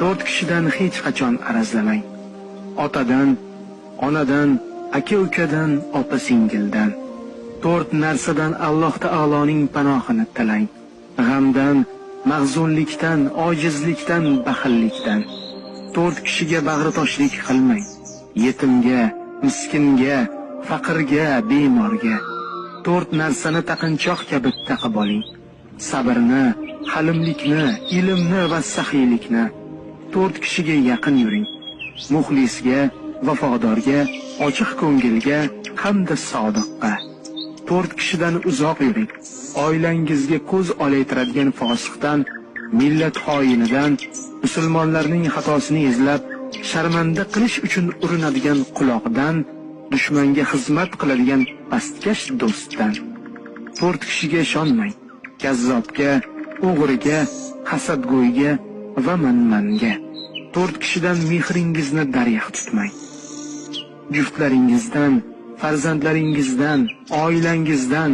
To'rt kishidan hech qachon arazlamang. Otadan, onadan, aka-ukadan, opa-singildan. To'rt narsadan Alloh taoloning panohini tilang. G'amdan, mahzunlikdan, ojizlikdan, baxillikdan. To'rt kishiga bag'ritoshlik qilmang. Yetimga, miskinga, faqirga, bemorga. To'rt narsani taqinchoq kabi taqib oling. Sabrni, halimlikni, ilmni va saxiylikni. To'rt kishiga yaqin yuring. Muxlisga, vafodorga, ochiq ko'ngilga hamda sodiqqa. To'rt kishidan uzoq yuring. Oilangizga ko'z olaytiradigan fosiqdan, millat xoinidan, musulmonlarning xatosini izlab, sharmanda qilish uchun urinadigan quloqdan, dushmanga xizmat qiladigan pastkash do'stdan. To'rt kishiga ishonmang. Kazzobga, o'g'riga, hasadgo'yga va manmanga. To'rt kishidan mehringizni daryaq tutmang. Juftlaringizdan, farzandlaringizdan, oilangizdan,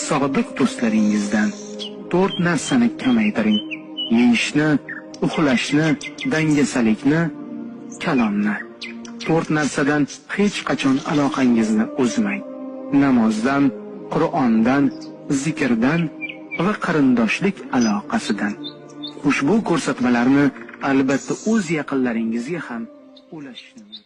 sodiq do'stlaringizdan. To'rt narsani kamaytiring. Yeyishni, uxlashni, dangasalikni, kalomni. To'rt narsadan hech qachon aloqangizni uzmang. Namozdan, Qur'ondan, zikrdan va qarindoshlik aloqasidan. Ushbu ko'rsatmalarni albatta o'z yaqinlaringizga ham ulashishni.